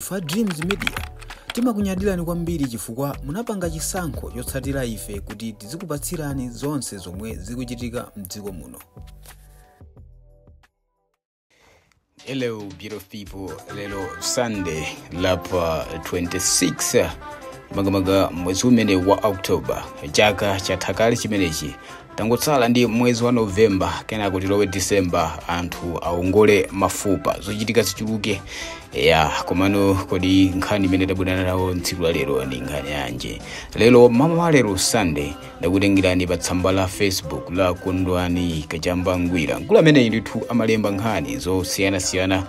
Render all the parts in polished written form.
Ife Dreams Media timakunyadirani kwambiri chifukwa munapanga chisankho chotsatira ife kuti tizikupatsirani zonse zomwe zikuchitika mdziko muno. Hello beautiful people, lero Sunday lapa 26 magamaga mwezi umene wa October, chaka chatha chimenechi. Tangotsala ndi mwezi wa November, kenako tilowe December, anthu aongole mafupa, zochitika zichuluke. Ya komano kodi nkhani imene tabwerana nawo tsiku la lero ndi nkhani yanji? Lero mama lero Sunday ndakutengerani pa tsamba la Facebook la Kondwani Kachamba Ngwira. Mkulu ameneyi ndithu amalemba nkhani zosiyanasiyana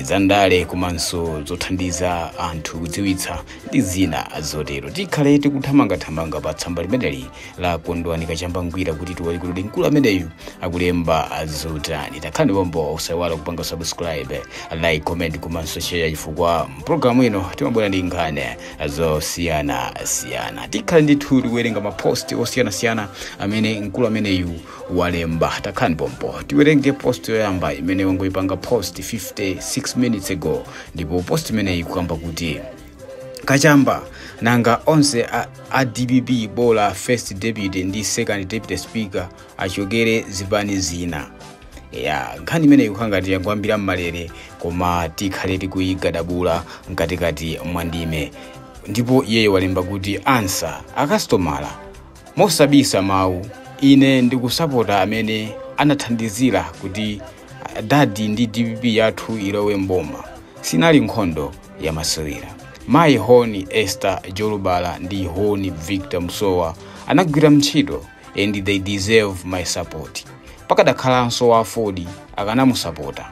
za ndale komanso zothandiza anthu kudziwitsa ndi zina zotero. Tikhale tikuthamangathamanga pa tsamba limeneli la Kondwani Kachamba Ngwira kuti tione kuti mkulu ameneyu akulemba zotani. Takhalani pompo, usaiwala kupanga subscribe, like, comment komanso share, chifukwa mpulogalamu ino timabwera ndi nkhani zosiyanasiyana. Tikhale ndithu tikuwerenga maposti osiyanasiyana amene mkulu ameneyu walemba. Takhalani pompo tiwerenge post yoyamba imene wangoyipanga post 56 minutes ago, ndipo post imeneyi kukamba kuti Kachamba nanga onse a DPP bola first deputy ndi second deputy speaker achokere zipani zina. Ya nkhani imeneyi kukhangati yangoyambira mmalere, koma tikhale tikuyigadabula mkatikati mwa ndime. Ndipo iyeyo walemba kuti ansa akasitomala mosabisa mawu, ine ndikusapota amene anathandizira kuti dadi ndi DPP yathu ilowe mboma. Sinali nkhondo yamasewera. Mayi Honi Esther Jolobala ndi Honi Victor Msowa anagwira ntchito and they deserve my support. Pakadakhalanso wa Ford akanamusapota.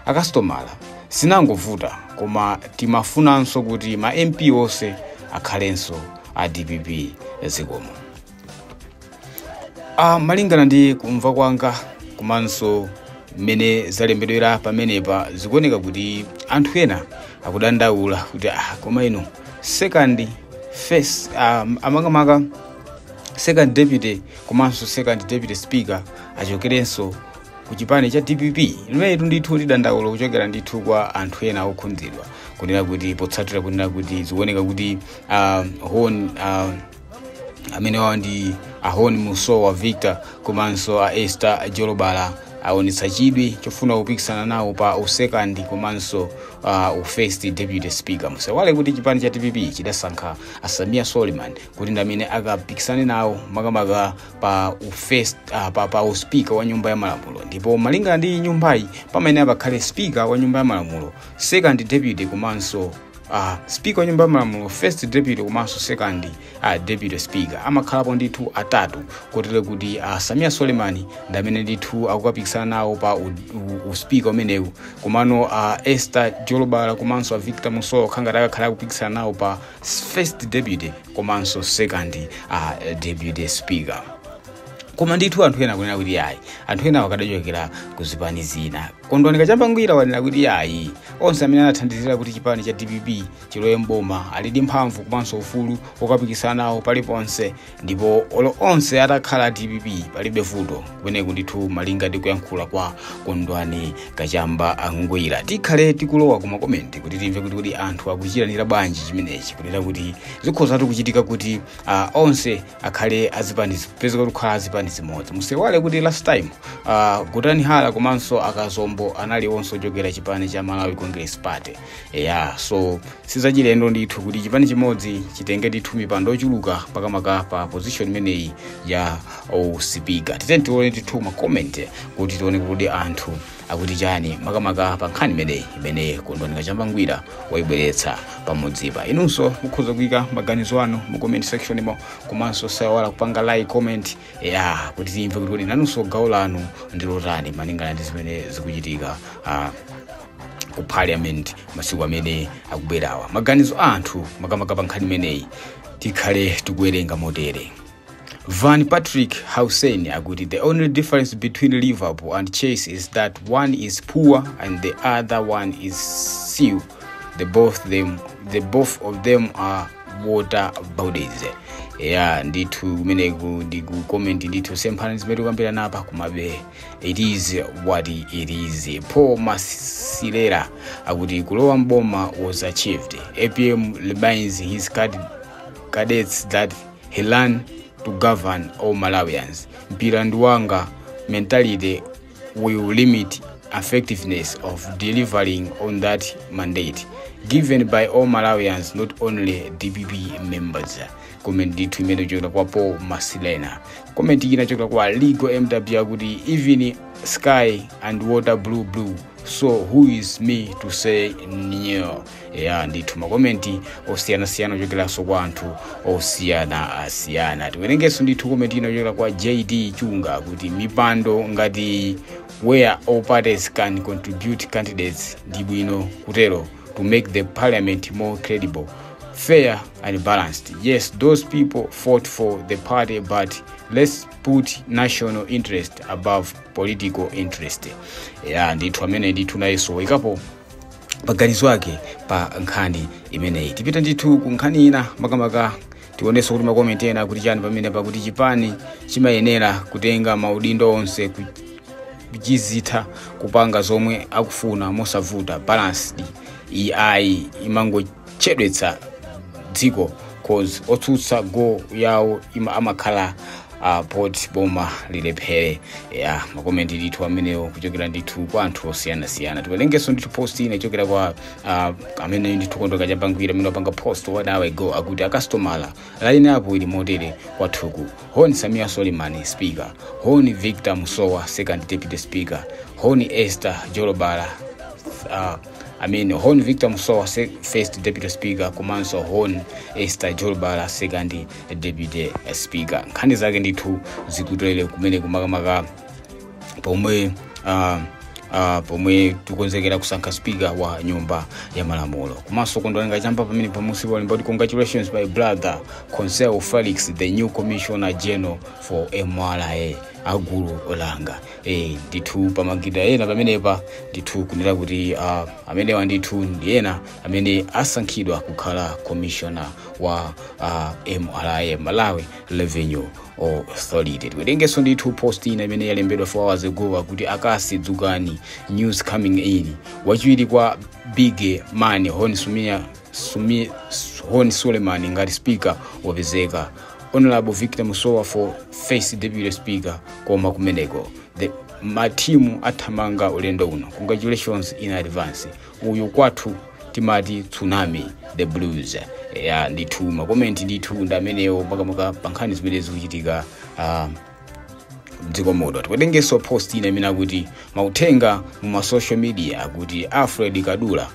Akasitomala sinangovuta, koma timafunanso kuti ma MP onse akhalenso a DPP zikomo. Malingana ndi kumva kwanga komanso mmene zalembedwera pamenepa, zikuoneka kuti anthu ena akudandaula kuti koma ino second first amakamaka second deputy komanso second deputy speaker achokerenso ku chipani cha DPP. Limenetu ndithu lidandaulo kuchokera ndithu kwa anthu ena okhudzidwa, kunena kuti potsatira kunena kuti zikuoneka kuti hon amene wawo ndi ahoni Musowa Victor komanso a Esther Jolobala aonetsa chidwi chofuna kupikisana nawo pa usecond komanso ufirst deputy speaker. Musaiwale kuti chipani cha DPP chidasankha Asamia Suleiman kuti ndi amene akapikisane nawo makamaka pa ufirst pa uspeaker wa nyumba ya malamulo. Ndipo malingana ndi nyumbayi, pamene apakhale speaker wa nyumba ya malamulo, second deputy komanso speaker wa nyumba ya malamulo, first deputy komanso second deputy speaker, amakhalapo ndithu atatu, kotero kuti Samia Suleiman ndi amene ndithu akukapikisana nawo pa uspeaker umenewu, komano Esther Jolobala komanso a Victor Musowa khangati akakhala akupikisana nawo pa first deputy komanso second deputy speaker. Koma ndithu anthu ena akunena kuti ayi, anthu ena akadachokera ku zipani zina. Kondwani Kachamba Ngwira wanena kuti ayi, onse amene anathandizira kuti chipani cha DPP chilowe mboma ali ndi mphamvu komanso ufulu wokapikisana nawo paliponse, ndipo olo onse atakhala DPP palibe vuto. Kumeneku ndithu malinga ndi kuyankhula kwa Kondwani Kachamba Ngwira. Tikhale tikulowa ku makomenti kuti timve kuti anthu akuchiranira bwanji chimenechi, kunena kuti zikhozatu kuchitika kuti onse akhale azipani, pezeka kuti kukhala azipani zimodzi. Musaiwale kuti last time Gotani Hala komanso Akazombo anali onse ochokera chipani cha Malawi Congress Party. Yeah, so sizachilendo ndithu kuti chipani chimodzi chitenge ndithu mipando ochuluka pakamaka pa position imeneyi ya uspeaker. Titeni tione ndithu ma comment kuti tione kuti anthu akuti chani makamaka pa nkhani imeneyi imene Kondwani Kachamba Ngwira wayibweretsa pamudzipa. Inunso mukhoza kuyika maganizo anu mu comment section imo, komanso saiwala kupanga like, comment, ya kuti timve kuti nanunso gawo lanu ndi lotani malingana ndi zimene zikuchitika ku parliament masiku amene akubwerawa. Maganizo a anthu makamaka pa nkhani imeneyi tikhale tikuwerenga motere. Van Patrick Hussein akuti the only difference between Liverpool and Chelsea is that one is poor and the other one is sew. The both of them are water bodies. Ya, ndithu kumeneku ndi ku comment ndithu semphana zimene tikambirana apa, komabe it is what it is. Paul Masilera akuti kulowa mboma was achieved. APM reminds his cadets that he learned to govern all Malawians. Mpira ndi wanga mentality will limit effectiveness of delivering on that mandate given by all Malawians, not only DPP members. Comment ndithu imene ichokera kwa Paul Masilena. Comment ina ichokera kwa Legal MW akuti even sky and water blue blue, so who is me to say no? Ya, ndithu ma comment osiyanasiyana ochokeranso kwa anthu osiyanasiyana. Tiwerengenso ndithu comment ina ochokera kwa JD Chunga kuti mipando ngati where all parties can contribute candidates ndi bwino kutero to make the parliament more credible, fair and balanced. Yes, those people fought for the party, but let's put national interest above political interest. Ya, ndithu amene ndithu nayenso wayikapo maganizo ake pa nkhani imeneyi. Tipita ndithu ku nkhani ina, makamaka tionenso kuti ma comment ena kuti chani pamene pakuti chipani chimayenera kutenga maudindo onse kuchizitha kupanga zomwe akufuna mosavuta. Balanced ei imangochedwetsa dziko cause otsutsa goal yawo ima amakhala poti boma lilephere. Ya, ma comment ndithu amenewo kuchokera ndithu kwa anthu osiyanasiyana. Tiwerengenso ndithu post ina ichokera kwa amene ndithu Kondoka Chapangwira amene wapanga post 1 hour ago akuti akastomala line up ili motere kwathuku: Hon Samia Suleiman speaker, Hon Victor Musowa second deputy speaker, Hon Esther Jolobala, I mean Hon Victor Musowa first deputy speaker, komanso Hon Esther Jolobala second deputy speaker. Nkhani zake ndithu zikutolere kumene kumakamaka pomwe tikonzekera kusankha speaker wa nyumba ya malamulo. Komanso Kondwalenga Chamba pamene pamusi walemba kuti congratulations, my brother Consel Felix, the new commissioner general for MRA, agulu olanga. Ndithu pamagida ena pamenepa ndithu kunena kuti amenewa ndithu ndi ena amene asankhidwa kukhala commissioner wa MRA, Malawi Revenue Authority. Tiwerengenso ndithu post ina imene yalembedwa 4 hours ago kuti akasi dzukani, news coming in: wachiwiri kwa big man Hon Sumia, Sumi, Hon Suleiman ngati speaker wapezeka, Honorable Victor Musowa for first deputy speaker. Koma kumeneko the matimu athamanga ulendo uno. Congratulations in advance. Uyu kwathu timati tsunami the blues. Ya, ndithu ma comment ndithu ndi amenewo makamaka pa nkhani zimene zikuchitika mdziko muno. Tiwerengenso post ina imene akuti mauthenga mu ma social media akuti Alfred Kadula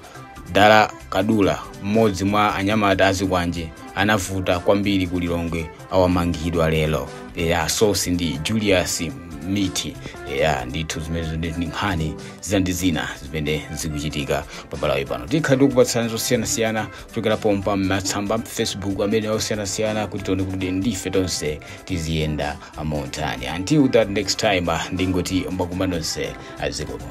Dala Kadula, mmodzi mwa anyamata azikwanje anavuta kwambiri ku Lilongwe, awamangidwa lero. Ya, source ndi Julius Miti. Ya, ndithu zimenezo ndi nkhani zina ndi zina zimene zikuchitika pamalawi pano. Tikhala tikupatsani zosiyanasiyana kuchokera pompa m'matsamba Facebook amene osiyanasiyana kuti tione kuti ndife tonse tiziyenda motani. Until that next time, ndingoti mwakuma nonse, azikomo.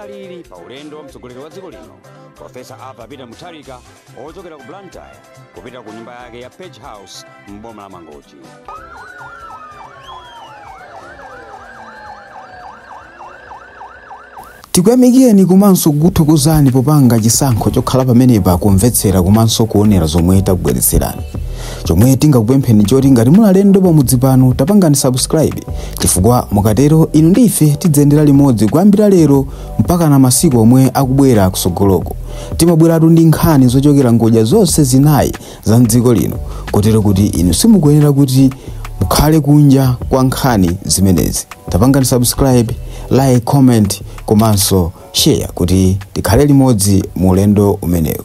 zinalili pa ulendo wa mtsogoleri wa dziko lino Profesa Arthur Peter Mutharika ochokera ku Blantyre kupita ku nyumba yake ya Page House m'boma la Mangochi. Tikuyamikeni komanso kukuthokozani popanga chisankho chokhala pamenepa kumvetsera komanso kuonera zomwe takubweretserani. Chomwe tingakupempheni choti ngati muli alendo pamudzi pano, tapangani subscribe, chifukwa mukatero inu ndi ife tidzayendera limodzi kuyambira lero mpaka na masiku omwe akubwera kusogoloko. Timabweratu ndi nkhani zochokera ngodya zonse zinayi za mdziko lino, kotero kuti inu simukuyenera kuti mukhale kunja kwa nkhani zimenezi. Tapangani subscribe, like, comment komanso share kuti tikhale limodzi mu ulendo umenewu.